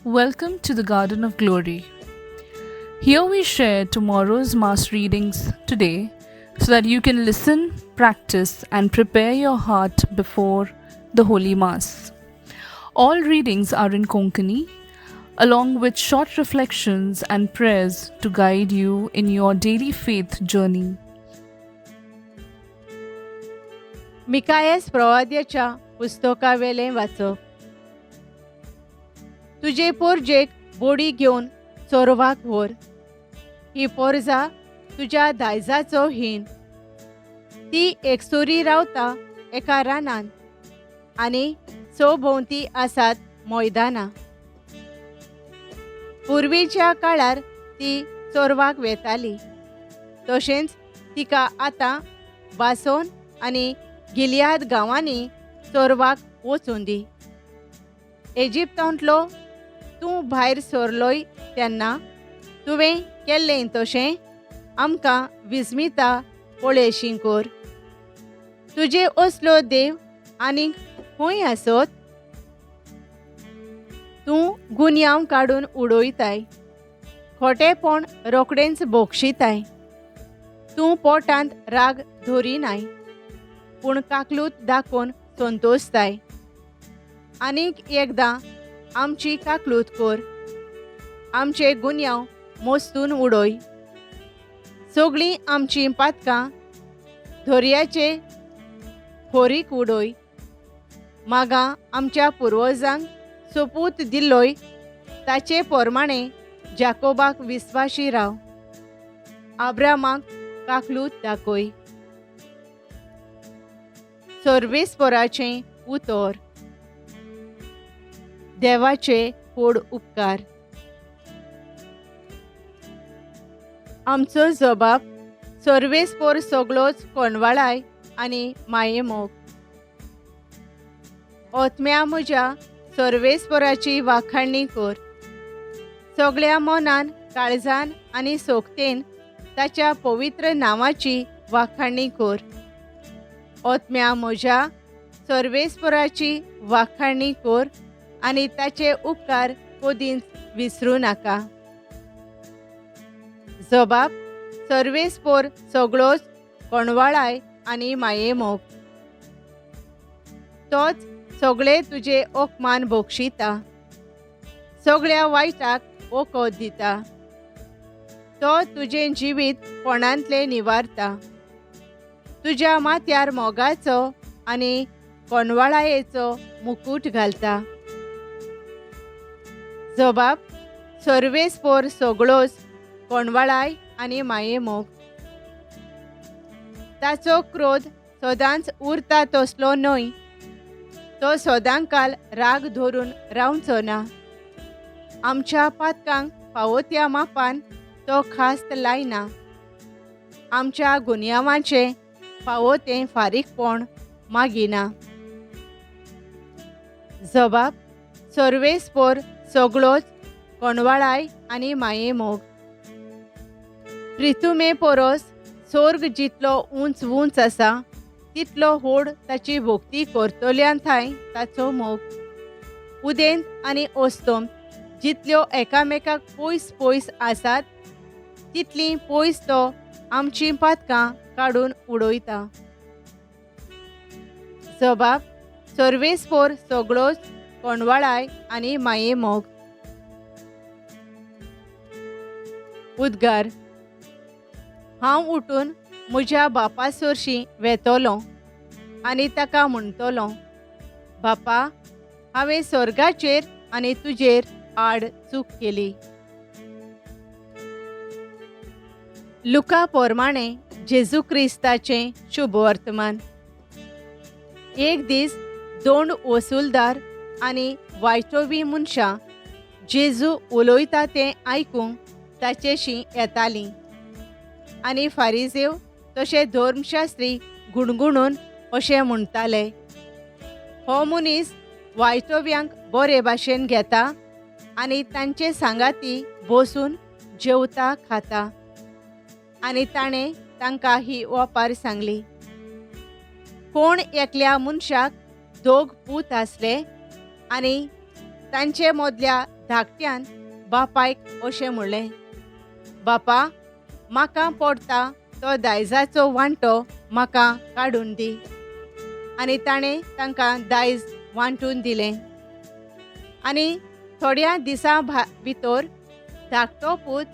Welcome to the Garden of Glory. Here we share tomorrow's Mass readings today so that you can listen, practice, and prepare your heart before the Holy Mass. All readings are in Konkani, along with short reflections and prayers to guide you in your daily faith journey. मिकायस प्रवाद्याच्या पुस्तकावेलें वाचप. तुजे पोरजेक बोडी घेवन चोरवाक व्हर. ही पोरजा तुज्या दायजाचो हीण. ती एकसुरी रावता एका रानान आनी सभोंवती आसात मैदानां. पुर्वीच्या काळार ती चोरवाक वेताली, तशेंच तिका आतां बासोन आनी गिलियाद गांवांनी चोरवाक वचूं दी. एजिप्तांतलो तूं भायर सरलोय तेन्ना तुवें केल्लें तशें आमकां विस्मिता पळयशी कर. तुजे असलो देव आनीक खंय आसत? तूं गुन्यांव काडून उडयताय, खोटेपण रोखडेंच बोगशिताय. तूं पोटांत राग धरिनाय, पूण काकलूत दाखोवन संतोसताय. आनीक एकदां आमची काकलूत कर, आमचे गुन्यांव मोस्तून उडय. सगळीं आमचीं पातकां दर्याचे खोरीक उडय. मागा आमच्या पुर्वजांक सोपूत दिल्लोय ताचे प्रमाणे जाकोबाक विस्वाशी राव, आब्रामाक काकलूत दाखय. सर्वेस्पराचें उतर. देवाचे व्हड उपकार. आमचो जबाब सर्वेस्पर सगळोच कोणवाळाय आनी मायेमोग. आत्म्या म्हज्या सर्वेस्पराची वाखाणणी कर. सगळ्या मनान, काळजान आनी सोगतेन ताच्या पवित्र नांवाची वाखाणणी कर. आत्म्या म्हज्या सर्वेस्पराची वाखाणणी कर आनी ताचे उपकार कदींच विसरूं नाका. जबाब सर्वेस्पर सगळोच कोणवाळाय आनी मायेमोग. तोच सगळे तुजे अपमान बक्षिता, सगळ्या वायटाक वखद दिता. तो तुजें जिवीत कोणांतलें निवारता. तुज्या माथ्यार मोगाचो आनी कोणवाळायेचो मुकूट घालता. जबाब सर्वेस्पर सगळोच कोणवाळाय आनी मायेमोग. ताचो क्रोध सदांच उरता तसलो न्हय, तो सदांकाल राग धरून रावचो ना. आमच्या पातकांक फावो त्या मापान तो खास्त लायना. आमच्या गुन्यांवांचें फावो तें फारीकपण मागिना. जबाब सर्वेस्पर सगळोच कोणवाळाय आनी मायेमोग. प्रिथुमे परस सोर्ग जितलो उंच उंच आसा तितलो व्हड ताची भक्ती करतल्यान थांय ताचो मोग. उदेंत आनी अस्तंत जितल्यो एकामेकाक पयस पयस आसात तितलीं पयस तो आमचीं पातकां काडून उडयता. जबाब सर्वेस्पर सगळोच कोणवाळाय आनी मायेमोग. उद्गार. हांव उठून म्हज्या बापा सरशीं वेतलो आनी ताका म्हणटलो, बापा, हांवें स्वर्गाचेर आनी तुजेर आड चूक केली. लुका प्रमाणे जेजू क्रिस्ताचें शुभवर्तमान. एक दीस दोन वसुलदार आनी वायटोवी मनशां जेजू उलयता तें आयकूंक ताचेशी येतालीं आनी फारिजेव तशें धर्मशास्त्री गुणगुणून अशें म्हणटाले, हो मनीस वायटोव्यांक बरे भाशेन घेता आनी तांचे सांगाती बसून जेवता खाता. आनी ताणें तांकां ही ओपार सांगली. कोण एकल्या मनशाक दोग पूत आसले आनी तांचे मदल्या धाकट्यान बापायक अशें म्हणलें, बापा म्हाका पडटा तो दायजाचो वांटो म्हाका काडून दी. आनी ताणें तांकां दायज वांटून दिलें. आनी थोड्या दिसां भितर धाकटो पूत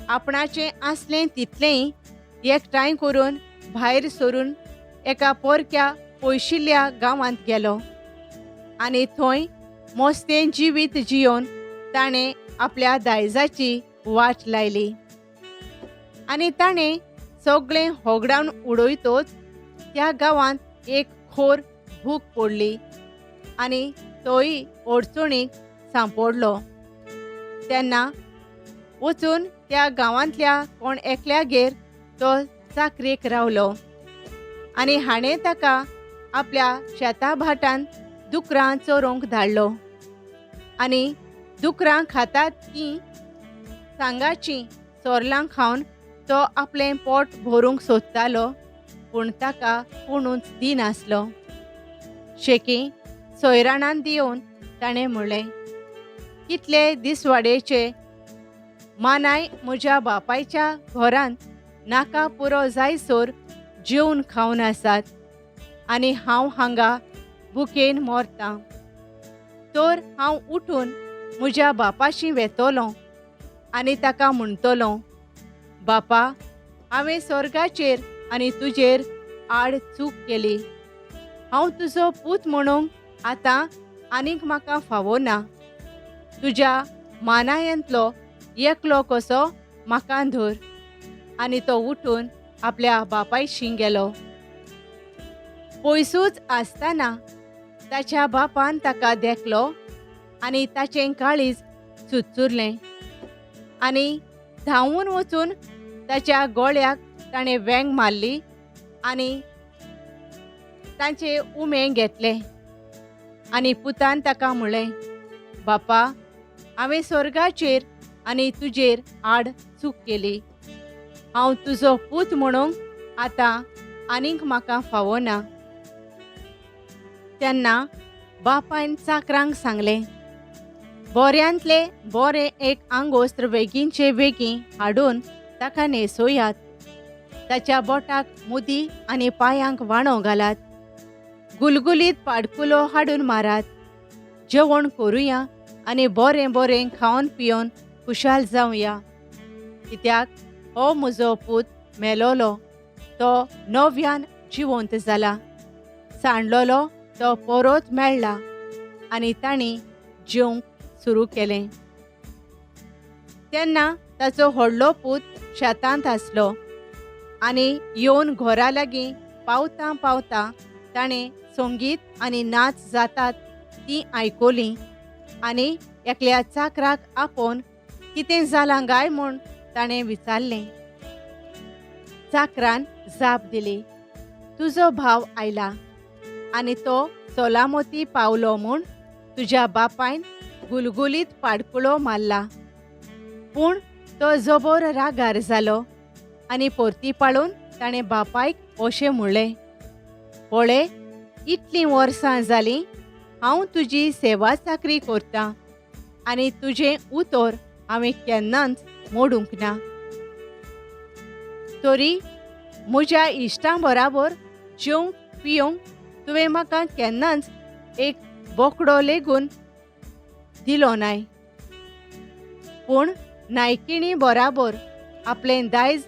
आपणाचें आसलें तितलेंय एकठांय करून भायर सरून एका पोरक्या पयशिल्ल्या गांवांत गेलो आनी थंय मस्तें जिवीत जियोवन ताणें आपल्या दायजाची वाट लायली. आनी ताणें सगळें होगडावन उडयतच त्या गांवांत एक खोर भूक पडली आनी तोय अडचणीक सांपडलो. तेन्ना वचून त्या गांवांतल्या कोण एकल्यागेर तो चाकरेक रावलो आनी हाणें ताका आपल्या शेता भाटान दुकरां चोरोवंक धाडलो. आनी दुकरां खातात तीं सांगाचीं सोरलां खावन तो आपलें पोट भरूंक सोदतालो, पूण ताका कोणूच दिनासलो. शेकी सोयराणान दिवन ताणें म्हणलें, कितले दिसवाडेचे मानाय म्हज्या बापायच्या घरांत नाका पुरो जायसर जेवन खावन आसात आनी हांव हांगा भुकेन मरतां. तर हांव उठून म्हज्या बापाशी वेतलो आनी ताका म्हणटलो, बापा हांवें स्वर्गाचेर आनी तुजेर आड चूक केली. हांव तुजो पूत म्हणूंक आतां आनीक म्हाका फावो ना. तुज्या मानायांतलो एकलो कसो म्हाका धर. आनी तो उठून आपल्या बापायशी गेलो. पयसूच आसतना ताच्या बापान ताका देखलो आनी ताचें काळीज चुरचुरलें आनी धांवून वचून ताच्या गोळ्याक ताणें वेंग मारली आनी तांचे उमे घेतले. आनी पुतान ताका म्हणलें, बापा हांवें स्वर्गाचेर आनी तुजेर आड चूक केली. हांव तुजो पूत म्हणूंक आतां आनीक म्हाका फावो ना. तेन्ना बापायन चाकरांक सांगलें, बोऱ्यांतले बोरें एक आंगोस्त्र वेगींचे वेगीं हाडून ताका न्हेसोयात. ताच्या बोटाक मुदी आनी पांयांक वाणो घालात. गुलगुलीत पाडकुलो हाडून मारात. जेवण करुया आनी बोरें बोरें खावन पिवन खुशाल जावया. कित्याक हो म्हजो पूत मेलोलो तो नव्यान जिवंत जाला, सांडलोलो तो परत मेळ्ळा. आनी तांणी जेवंक सुरू केलें. तेन्ना ताचो व्हडलो पूत शेतांत आसलो आनी येवन घरा लागीं पावतां पावतां ताणें संगीत आनी नाच जातात तीं आयकलीं आनी एकल्या चाकराक आपोवन कितें जालां काय म्हूण ताणें विचारलें. चाकरान जाप दिली, तुजो भाव आयला आनी तो सोलामती पावलो म्हूण तुज्या बापायन गुलगुलीत पाडकुलो मारला. पूण तो जबोर रागार जालो आनी परती पाळून ताणें बापायक अशें म्हणलें, पळय इतलीं वर्सां जालीं हांव तुजी सेवा चाकरी करतां आनी तुजें उतर हांवें केन्नाच मोडूंक ना. तरी म्हज्या इश्टां बराबर जेवंक पिवंक तुवें म्हाका केन्नाच एक बोकडो लेगून दिलो नाय. पूण नायकिणी बराबर आपलें दायज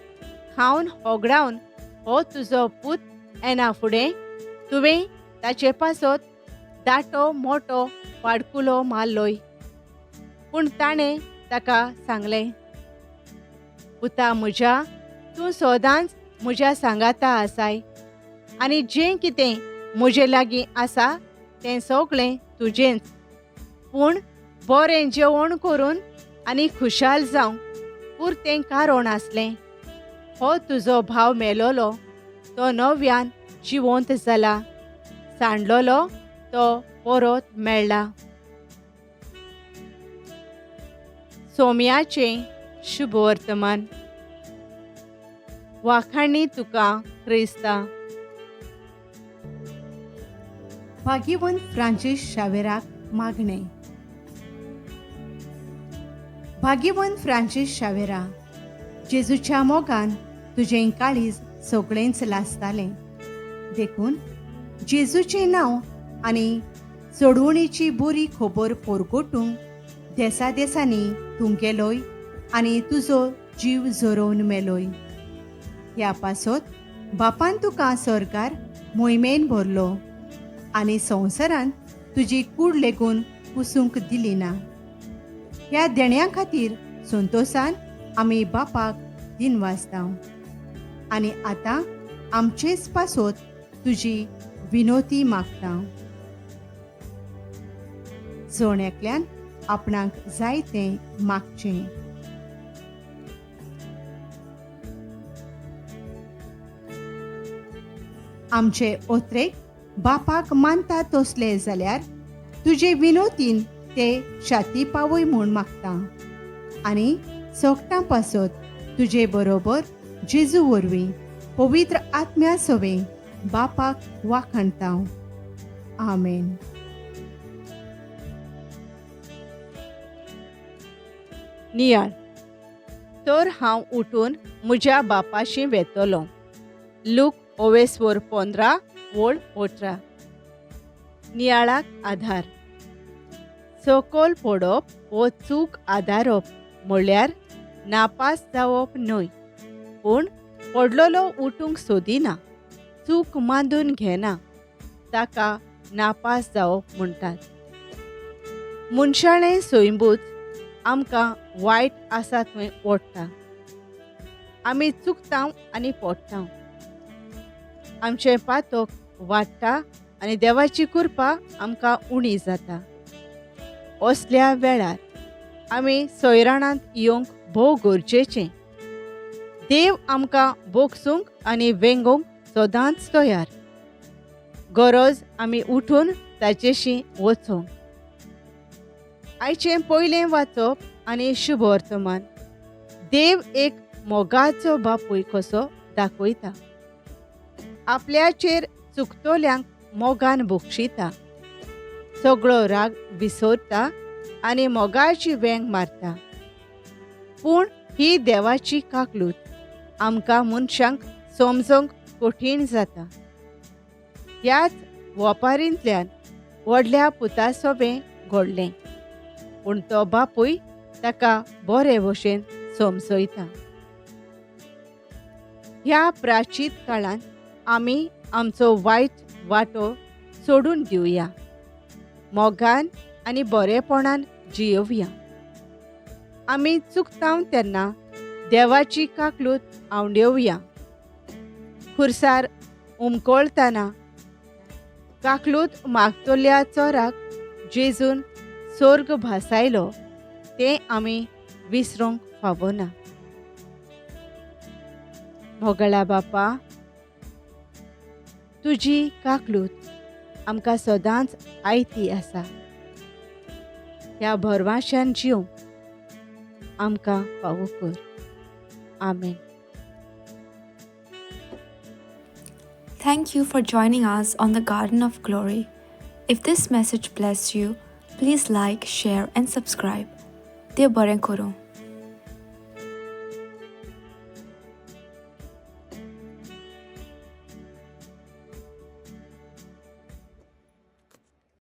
खावन होगडावन हो तुजो पूत येना फुडें तुवें ताचे पासत दाटो मोटो पाडकुलो मारलोय. पूण ताणें ताका सांगलें, पुता म्हज्या, तूं सदांच म्हज्या सांगाता आसाय आनी जें कितें म्हजे लागीं आसा तें सगळें तुजेंच. पूण बरें जेवण करून आनी खुशाल जावंक पुरतें कारण आसलें. हो तुजो भाव मेलोलो तो नव्यान जिवंत जाला, सांडलोलो तो परत मेळ्ळा. सोम्याचें शुभवर्तमान. वाखाणी तुका क्रिस्ता. भाग्यवंत फ्रांसीस शावेराक मागणें. भाग्यवंत फ्रांसीस शावेरा, जेजूच्या मोगान तुजें काळीज सगळेंच लासतालें, देखून जेजूचें नांव आनी सोडवणीची बरी खबर पोरगोटूंक देसा देसांनी तूं गेलोय आनी तुजो जीव झरोवन मेलोय. ह्या पासत बापान तुका सरकार मोहिमेन भरलो आनी संवसारांत तुजी कूड लेगून कुसूंक दिली ना. ह्या देण्या खातीर संतोसान आमी बापाक दिनवासता आनी आतां आमचेच पासत तुजी विनोती मागता. जण एकल्यान आपणाक जाय तें मागचें. आमचे ओत्रेक बापाक मानता तसले जाल्यार तुजे विनोतीन ते शाती पावय म्हूण मागता आनी सोगटां पासत तुजे बरोबर जेजू वरवीं पवित्र आत्म्या सवें बापाक वाखाणता. आमेन. नियाळ. तर हांव उठून म्हज्या बापाशी वेतलो. लूक ओवेस्वर 15 वळ 18. नियाळाक आधार. सकयल पडप वो चूक आदारप म्हणल्यार नापास जावप न्हय, पूण पडलेलो उठूंक सोदिना, चूक मानून घेना, ताका नापास जावप म्हणटात. मनशाळें सैंबूच आमकां वायट आसा थंय ओडटा. आमी चुकता आनी पडटा. आमचें पातक वाडटा आनी देवाची कृपा आमकां उणी जाता. असल्या वेळार आमी सोयराणांत येवंक भोव गरजेचें. देव आमकां बोगसूंक आनी वेंगोवंक सदांच तयार. गरज आमी उठून ताचेशी वचूंक. आयचें पयलें वाचप आनी शुभवर्तमान देव एक मोगाचो बापूय कसो दाखयता. आपल्याचेर चुकतल्यांक मोगान बक्षिता, सगळो राग विसरता आनी मोगाची वेंग मारता. पूण ही देवाची काकलूत आमकां मनशांक समजूंक कठीण जाता. ह्याच वपारींतल्यान व्हडल्या पुता सोबें घडलें, पूण तो बापूय ताका बरे भशेन समजयता. ह्या प्राचीत काळांत आमी आमचो वायट वांटो सोडून दिवया, मोगान आनी बरेपणान जियोवया. आमी चुकता तेन्ना देवाची काकलूत आंवडेवया. खुर्सार उमकळतना काकलूत मागतल्या चोराक जेजून सोर्ग भासायलो तें आमी विसरूंक फावना. मोगळा बापा, तुजी काकलूत आमकां सदांच आयती आसा. ह्या भरवाशान जिवंक आमकां फावो कर. आमेन. Thank you for joining us on the Garden of Glory. If this message blessed you, please like, share and subscribe. देव बरें करूं.